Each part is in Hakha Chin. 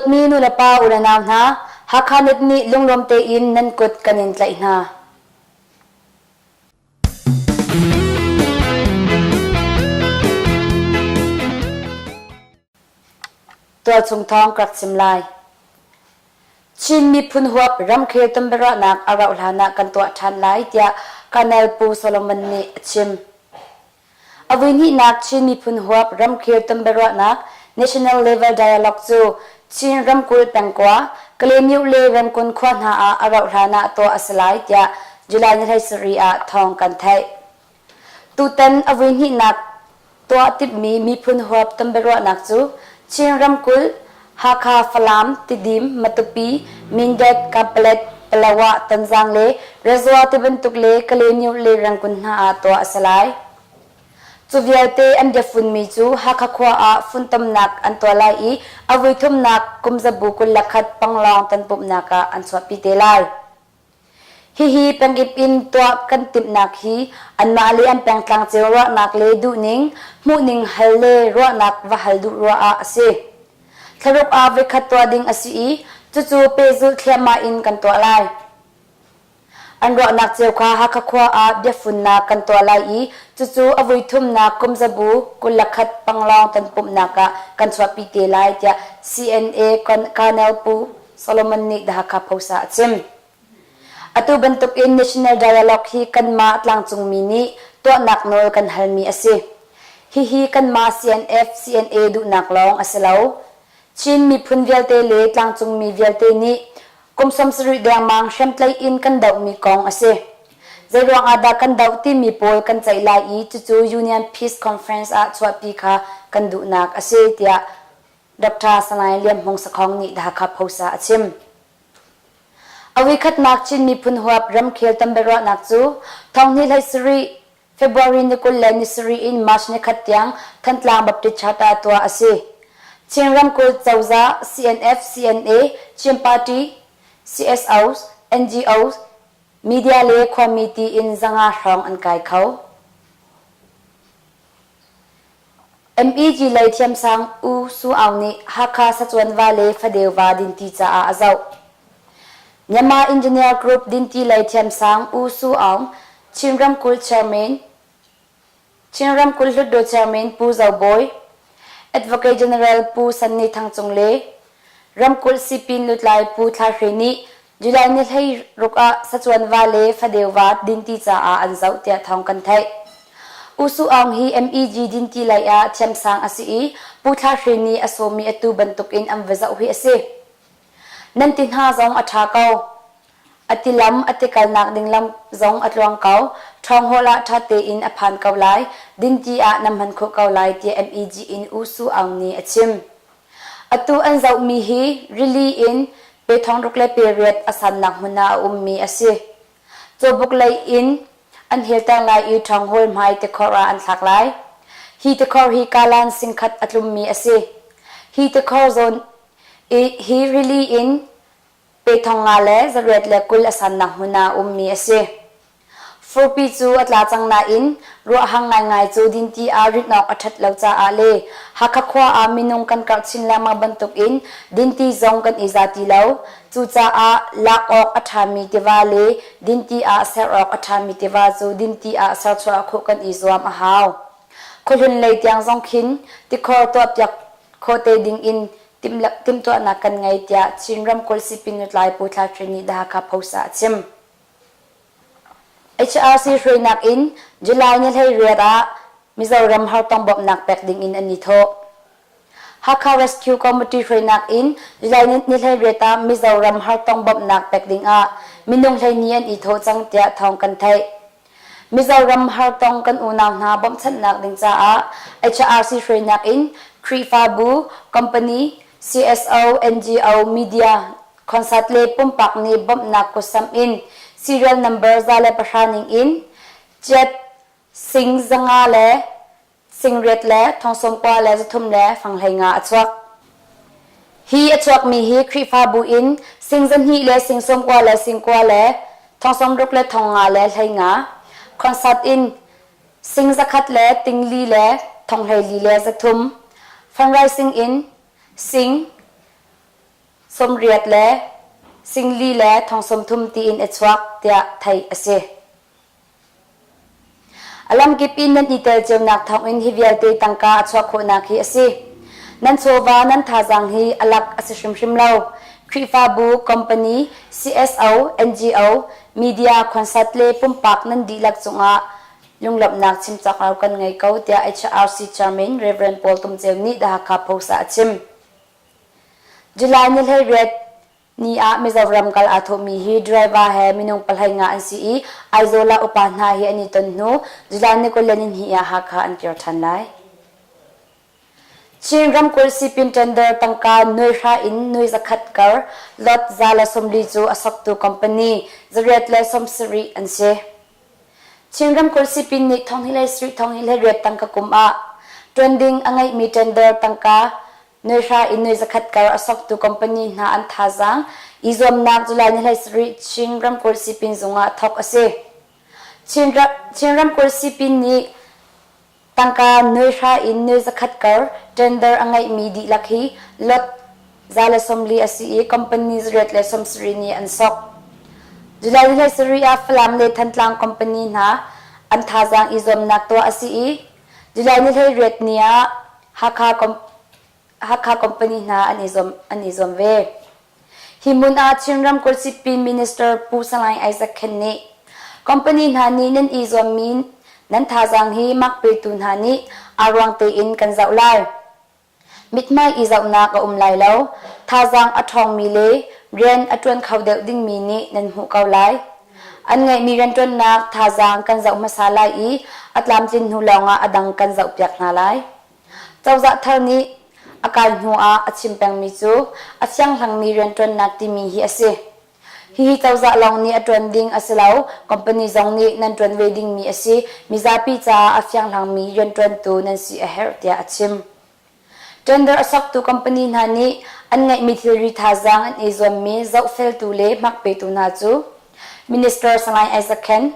Dawtmi nulepa unau hna, Hakha Net nih lunglawm tein nan kut kan in tlaih hna. Tualchung thawng ka rak chim lai. Chin miphun huap ramkhel tonbiaruahnak a rauh hlan ah kan tuah ṭhan lai tiah Colonel Pu Solomon nih a chim. A vuihnihnak Chin miphun huap ramkhel tonbiaruahnak National Level Dialogue cu Chin ramkulh pengkua, Kalaymyo le Ramkun khua hna ah a rauh hlan ah tuah a si lai tiah July ni 17 ah thawng kan theih. Tutan a vuihnihnak tuah timhmi miphun huap tonbiaruahnak cu Chin ramkulh, Hakha, Falam, Tidim, Matupi, Mindat, Kanpalet, Palawa, Tonzang le Rezua tibantuk le Kalaymyo le Rangoon hna ah tuah a si lai. Cu vialte an biafunmi cu Hakha khua ah funtomnak an tuah lai i a vuithumnak kumzabu 21 Panglong tonpumhnak ah an chuahpi te lai. Hihi pengkip in tuah kan timhnak hi anmah le an pengtlang cio ruahnak le duhning, hmuhning hal le ruahnak va hal duh ruah ah a si. Thlaruk ah voikhat tuah ding a si i cucu pehzulh thliahmah in kan tuah lai. An ruahnak cio kha Hakha khua ah biafunnak kan tuah lai i cucu a vuithumnak kumzabu 21 Panglong tonpumhnak ah kan chuahpi te lai tiah CNA Colonel Pu Solomon nih The Hakha Post ah a chim. Atu bantuk in National Dialogue hi kanmah tlangcungmi nih tuahnak nawl kan halmi a si. Hihi kanmah CNF, CNA duhnak lawng a si lo. Chin miphun vialte le tlangcungmi vialte nih kum 70 dengmang hriamtlaih in kan dohmi kong a si. Zeiruang ah dah kan doh timi pawl kan ceih lai i cucu Union Peace Conference ah chuahpi kha kan duhnak a si tiah Dr. Salai Lian Hmung Sakhong nih The Hakha Post ah a chim. A voikhatnak Chin miphun huap ramkhel tonbiaruahnak cu thonghnih hlei sarih February ni 20 le ni sarih in March ni khat tiang Thantlang Baptist Church ah tuah a si. Chin ramkulh cozah, CNF, CNA, Chin Party, CSOs, NGOs, media le khuami tiin zanga hrawng an kai kho. MEG lei thiamsang U Su Aung nih Hakha Sacuanva le Fadeuva dinti caah a zoh. Myanmar Engineer Group dinti lei thiamsang U Su Aung, Chin ramkulh chairman, Chin ramkulh Hlutdaw chairman Pu Zo Bawi, Advocate General Pu Sanni Thang Cung le ramkulh sipin lutlai Pu Thla Hre nih July ni 16 ah Sacuanva le Fadeuva dinti caah an zoh tiah thawng kan theih. U Su Aung hi MEG dinti lei ah thiamsang a si i Pu Thla Hre nih a sawmmi atu bantukin an va zoh hi a si. Nan ti hna zong a ṭha ko. A tilam a tikalnak ding lam zong a tluang ko. Ṭhawnghawl ah ṭha tein a phan ko lai. Dinti ah na hman khawh ko lai tiah MEG in U Su Aung nih a chim. Atu an zohmi hi rili in pe thongruk le pe riat a sannak hmun ah a ummi a si. Cawbuk lei in an helter lai i ṭhawnghawl hmai tikhor ah an thlak lai. Hi tikhor hi kalan singkhat a tlummi a si. Hi tikhor zawn i hi rili in pe thong nga le zariat le 20 a sannak hmun ah a ummi a si. Furpi cu a tla cang nain ruahhang ngaingai cu dinti ah rinh awk a ṭhat lo caah le Hakha khua ah minung kan karh chin lengmang bantukin dinti zong kan i za ti lo. Cucaah lak awk a ṭhami tiva le dinti ah ser awk a ṭhami tiva cu dinti ah serchuah khawh kan i zuam a hau. Khuahlun lei tiang zong khin tikhor tuahpiak khawh te ding in timhtuahnak kan ngei tiah Chin ramkulh sipin lutlai Pu Thla Hre nih The Hakha Post ah a chim. HRC hruainak in July ni 18 ah Mizoram hartong bawmhnak pek ding in an i thawh. Hakha Rescue Committee hruainak in July ni 18 ah Mizoram hartong bawmhnak pek ding ah minung 12 an i thawh cang tiah thawng kan theih. Mizoram hartong kan unau hna bawmhchanhnak ding caah HRC hruainak in Khrihfabu, company, CSO, NGO, media, Concert le pumpak nih bawmhnak kutsamh in serial number 110 ning in ciat sing 500 le sing riat le thong 90 le 300 le fang 15 a chuak. Hi a chuakmi hi Khrihfabu in sing 200 le sing 90 le sing kua le thong 60 le thong nga le 15, concert in sing 100 le ting li le thong 14 le 300, fundraising in sing. 80 le 40 le 30 tiin a chuak tiah theih a si. A lamkip in nan i tel cionak thawngin hi vialte tangka a chuah khawhnak hi a si. Nan chawva nan thazaang hi a lak a si hrimhrim lo. Khrihfabu, company, CSO, NGO, media, concert le pumpak nan dihlak cungah lunglawmhnak chim cawk lo kan ngei ko tiah HRC Chairman Rev. Paul Tum Ceu nih The Hakha Post ah a chim. July ni 18 Ni ah Mizoram kal aa thawhmi hi driver he minung pahlei nga an si i Aizawl ah upa hna hi an i ton hnu July ni 22 ah Hakha an kir ṭhan lai. Chin ramkulh sipin tender tangka nuai hra in nuai zakhat kar lot 140 cu a soktu company 870 an si. Chin ramkulh sipin nih thonghnih le sarih thonghnih le riat tangka kum ah ṭuan ding a ngeihmi tender tangka Nuai hra in nuai zakhat kar a soktu company hna an thazaang i zuamnak July ni 17 Chin ramkulh sipin zung ah thawk a si. Chin, Chin ramkulh sipin nih tangka nuai hra in nuai zakhat kar tender a ngeihmi dihlak hi lot 140 a si i company 170 nih an sok. July ni 17 ah Falam le Thantlang company hna an thazaang i zuamnak tuah a si i July ni 18 ni ah Hakha, Hakha company hna an i zuam, an i zuam ve. Hi hmun ah Chin ramkulh Sipin Minister Pu Salai Isaac Khen nih company hna nih nan i zuammi nan thazaang hi mak petu hna nih aa ruang tein kan zoh lai. Mithmai i zohnak a um lai lo. Thazaang a ṭhawngmi le rian a ṭuan kho deuh dingmi nih nan hmuh ko lai. An ngeihmi rianṭuannak thazaang kan zoh hmasa lai i a tlamtlin hnu lawngah a dang kan zohpiak hna lai. Cozah thar nih a kai hnu ah a chim pengmi cu a fianghlangmi rianṭuannak timi hi a si. Hihi cozah lawng nih a ṭuan ding a si lo, company zong nih nan ṭuan ve dingmi a si. Mizapi caah a fianghlangmi rianṭuantu nan si a herh tiah a chim. Tender a soktu company hna nih an ngeihmi thilri thazaang an i zuammi zohfeltu le hmakpetu hna cu Minister Salai Isaac Khen,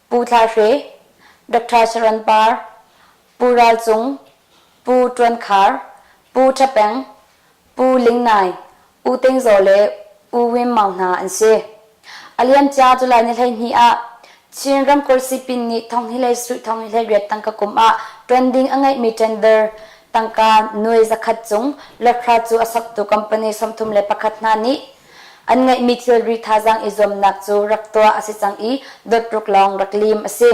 Pu Thla Hre, Dr. Sharon Par, Pu Ral Cung, Pu Ṭuan Khar, Pu Ṭha Peng, Pu Ling Nai, U Ting Zaw le U Win Maung hna an si. A liamcia July ni 12 ah Chin ramkulh sipin nih thonghnih le sarih thonghnih le riat tangka kum ah ṭuan ding a ngeihmi tender tangka nuai zakhat cung lothra cu a soktu company 31 hna nih an ngeihmi thilri thazaang i zuamnak cu rak tuah a si cang i dot ruk lawng rak lim a si.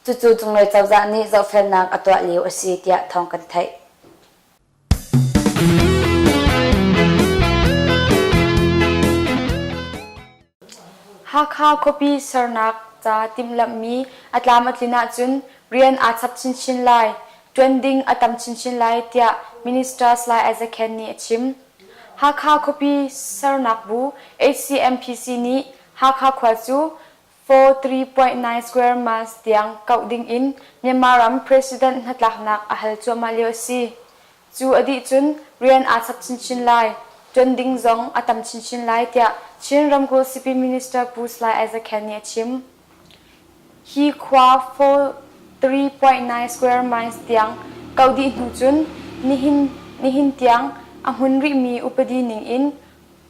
Cucu cunglei cozah nih zohfelnak a tuah lio a si tiah thawng kan theih. Hakha khuapi sernak ca timhlamhmi a tlam a tlin ahcun rian aa chap chinchin lai, ṭuan ding a tam chinchin lai tiah Minister Salai Isaac Khen nih a chim. Hakha khuapi sernak bu HCMPC nih Hakha khua cu 43.9 square miles tiang kauh ding in Myanmar ram president hnatlaknak a hal cuahmah lio a si. Cu a dih cun rian aa chap chinchin lai, ṭuan ding zong a tam chinchin lai tiah Chin ramkulh Sipin Minister Pu Salai Isaac Khen nih a chim. Hi khua 43.9 square miles tiang kauh dih hnu cun nihin, nihin tiang a hmun rihmi upadi ning in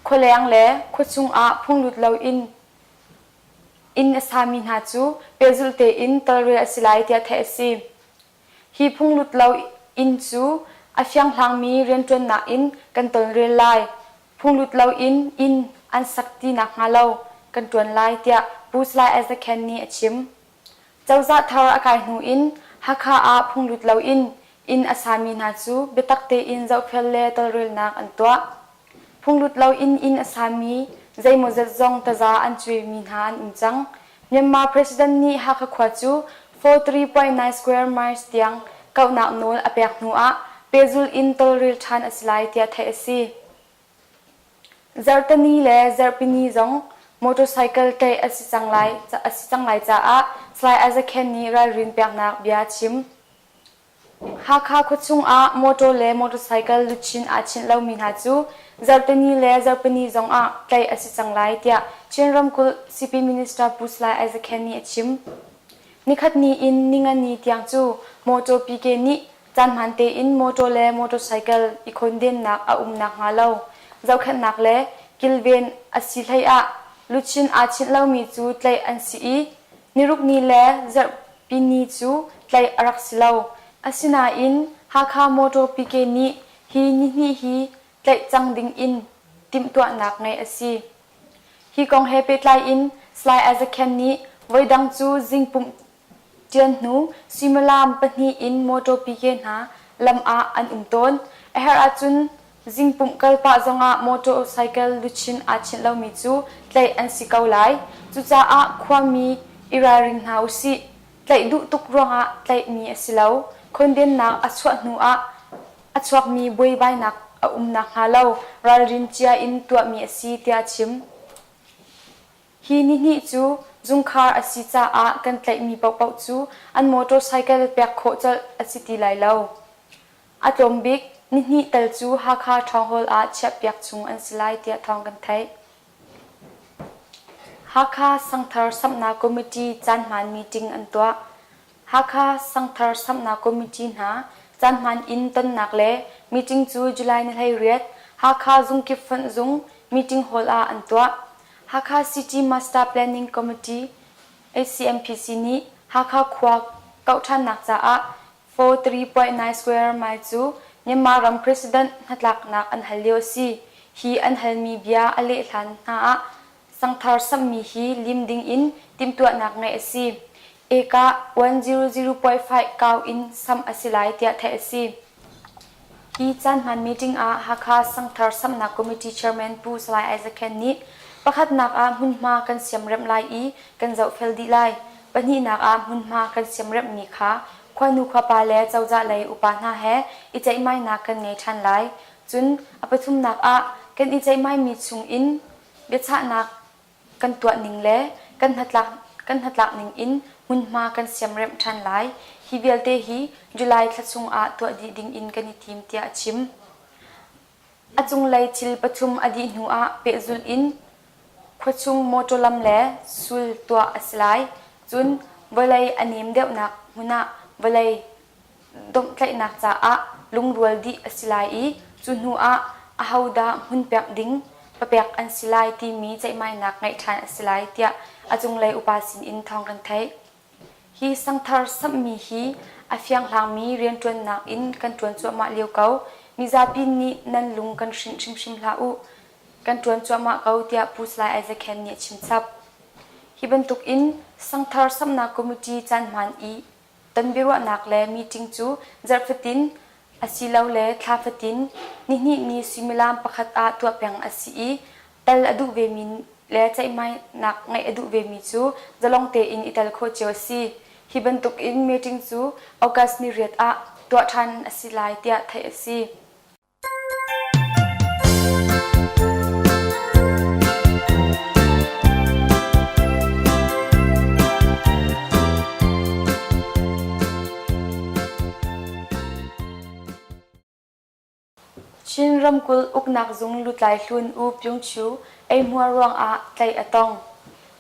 khualeng le khuachung ah phunglut loin inn a sami hna cu pehzulh tein tawlrel a si lai tiah theih a si. Hi phunglut lo inn cu a fianghlangmi rianṭuannak in kan tawlrel lai. Phunglut lo in inn an sak ti nakhnga lo kan ṭuan lai tiah Pu Salai Isaac Khen nih a chim. Cozah thar a kai hnu in Hakha ah phunglut lo in inn a sami hna cu biatak tein zohfel le tawlrelnak an tuah. Phunglut lo in inn a sami zeimawzat zong taza an cuaimi hna an um cang. Myanmar President nih Hakha khua cu 43.9 square miles tiang kauhnak nawl a pek hnu ah pehzulh in tawlrel ṭhan a si lai tiah theih a si. Zarhteni le zarhpini zong motorcycle tlaih a si cang lai, a si cang lai caah Salai Isaac Khen nih ralrin peknak bia a chim. Hakha khuachung ah motor le motorcycle luchin aa chinh lomi hna cu zarhteni le zarhpini zong ah tlaih a si cang lai tiah Chin ramkulh Sipin Minister Pu Salai Isaac Khen nih a chim. Nikhatni in ningani tiang cu motor PK nih caanhmaan tein motor le motorcycle i khawndennak a um nakhnga lo. zohkhenhnak le kilven a si hlei ah luchin aa chinh lomi cu tlaih an si i nirukni le zarhpini cu tlaih a rak si lo. Asinain Hakha Motor PK nih hi nihnih hi tlaih cang ding in timhtuahnak ngeih a si. Hi kong he pehtlai in Salai Isaac Khen nih voidang cu zingpumh Ṭian hnu suimilam pahnih in mawṭaw pike hna lam ah an um tawn. A herh ahcun zingpumh kal pah zongah motorcycle luchin aa chinh lomi cu tlaih an si ko lai. Cucaah khuami i ralring hna usih. Tlaih duh tuk ruangah tlaihmi a si lo. Khawndennak a chuah hnu ah a chuakmi buaibainak a um nakhnga lo ralrin cia in tuahmi a si tiah a chim. Hi nihnih cu zungkhar a si caah kan tlaihmi paohpaoh cu an motorcycle pek khawh colh a si ti lai lo. A tlawm bik nihnih tal cu Hakha Town Hall ah chiahpiak chung an si lai tiah thawng kan theih. Hakha Sangthar Samhnak Committee caanhmaan meeting an tuah. Hakha Sangthar Samhnak Committee hna caanhmaan in tonnak le meeting cu July ni 18 Hakha Zungkip Fonh Zung meeting hall ah an tuah. Hakha City Master Planning Committee HCMPC nih Hakha khua kauh ṭhannak caah 43.9 square mile cu Myanmar ram president hnatlaknak an hal lio a si. Hi an halmi bia a leh hlan hna ah sangthar samhmi hi lim ding in timhtuahnak ngeih a si. Eka 100.5 kau in samh a si lai tiah theih a si. Hi caanhman meeting ah Hakha Sangthar Samhnak Committee Chairman Pu Salai Isaac Khen nih pakhatnak ah hmunhma kan siamremh lai i kan zohfel dih lai. Pahnihnak ah hmunhma kan siamremhmi kha khuanu khuapa le cozah lei upa hna he i ceihmainak kan ngei ṭhan lai. Cun a pathumnak ah kan i ceihmaimi chung in biachahnak kan tuah ning le kan hnatlak kan hnatlak ning in hmunhma kan siamremh ṭhan lai. Hi vialte hi July thla chung ah tuah dih ding in kan i tim tiah a chim. A cunglei thil pathum a dih hnu ah pehzulh in khuachung mawṭaw lam le sul tuah a si lai. Cun vawlei a nem deuhnak hmun ah vawlei domhtlaihnak caah lungrual dih a si lai i cu hnu ah ahodah hmun pek ding papek an si lai timi ceihmainak ngeih ṭhan a si lai tiah a cunglei upa sinin thawng kan theih. Hi sangthar samhmi hi a fianghlangmi rianṭuannak in kan ṭuan cuahmah lio ko. Mizapi nih nan lung kan hrinh hrimhrim hlah u. Kan ṭuan cuahmah ko tiah Pu Salai Isaac Khen nih a chimchap. Hi bantuk in sangthar samhnak committee caanhmaan i Tonbiaruahnak le meeting cu zarh fatin asilole thla fatin nihnih ni suimilam pakhat ah tuah peng a si i tel a duh vemi le ceihmainak ngeih a duh vemi cu zalong tein i tel khawh cio a si. Hi bantuk in meeting cu August ni riat ah tuah ṭhan a si lai tiah theih a si. Chin ramkulh uknak zung lutlai hlun U Pyung Chu eihmuar ruangah tlaih a tong.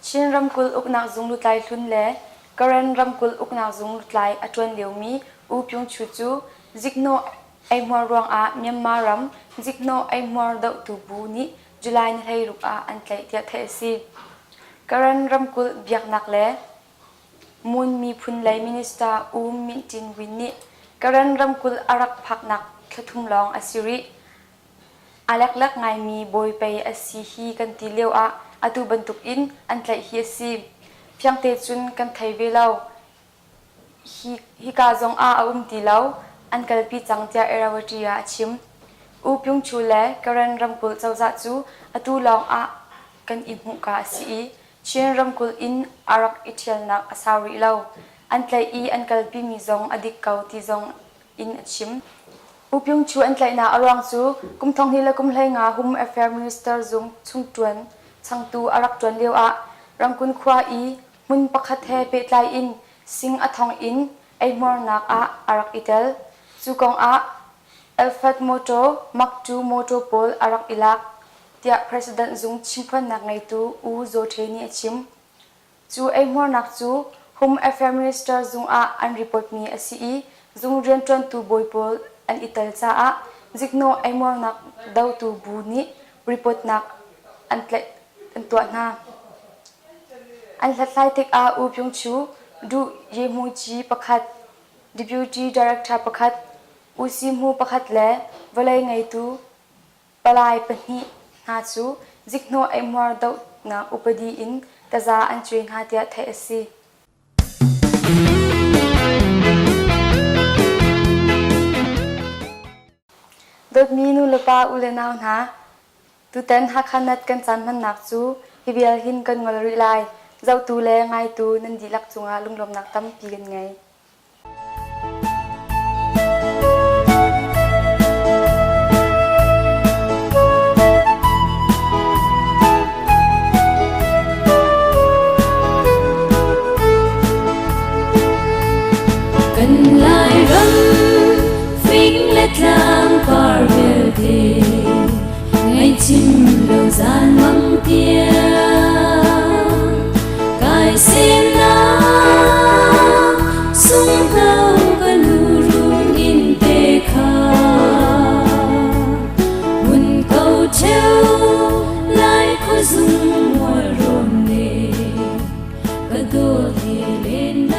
Chin ramkulh uknak zung lutlai hlun le Karen ramkulh uknak zung lutlai a ṭuan liomi U Pyung Chu cu ziknawh Eihmuar ruangah Myanmar ram ziknawh eihmuar dohtu bu nih July ni 16 ah an tlaih tiah theih a si. Karen ramkulh biaknak le Mon miphun lei minister U Myint Tin Win nih Karen ramkulh a rak phaknak thla thum lawng a si rih. A leklek ngaimi bawi pei a si hi kan ti lio ah atu bantuk in an tlaih hi a si. Fiangte cun kan thei ve lo. Hika zong ah a um ti lo, an kalpi cang tiah Irrawaddy ah a chim. U Pyung Chu le Karen ramkulh cozah cu atu lawng ah kan i hmuhka a si i Chin ramkulh in a rak i ṭhialnak a sau rih lo. An tlaih i an kalpimi zong a dik ko ti zong in a chim. U Pyung Chu an tlaihnak a ruang cu kum 20 le kum 15 Home Affairs Minister zung chungṭuan changtu a rak ṭuan lioah Rangoon khua i Hmun pakhat he pehtlai in sing a thong in eihmuarnak ah a rak i tel. Cu kong ah Alphard Motor Mark II motor pawl a rak i lak, tiah President zung chimphuannak ngeitu U Zaw Htwe nih a chim. Cu eihmuarnak cu Home Affairs Minister zung ah an report mi a si i zung rianṭuantu bawi pawl an i tel caah ziknawh eihmuarnak dotu bu nih ripawtnak an tlaih an tuah hna. An hlathlai tikah U Pyung Chu, Duh Yehmuci pakhat, Deputy Director pakhat, U Si Hmu pakhat le vawlei ngeitu palai pahnih hna cu zikhnawh eihmuar dohnak upadi in taza an cuai hna tiah theih a si. Dawtmi nulepa ulenau hna, tutan Hakha Nat kan caan hmannak cu hi vial hin kan ngol rih lai. Zohtu le ngaitu nan dihlak cungah lunglawmnak tampi kan ngei. Kan Lairam fing le tlang par vialte ngaihchim lo zan mang tiang kai semnak sunghno ka nu rung in te kha Hun ko ṭheo lai khuazung mualrawn le ka dawt he len.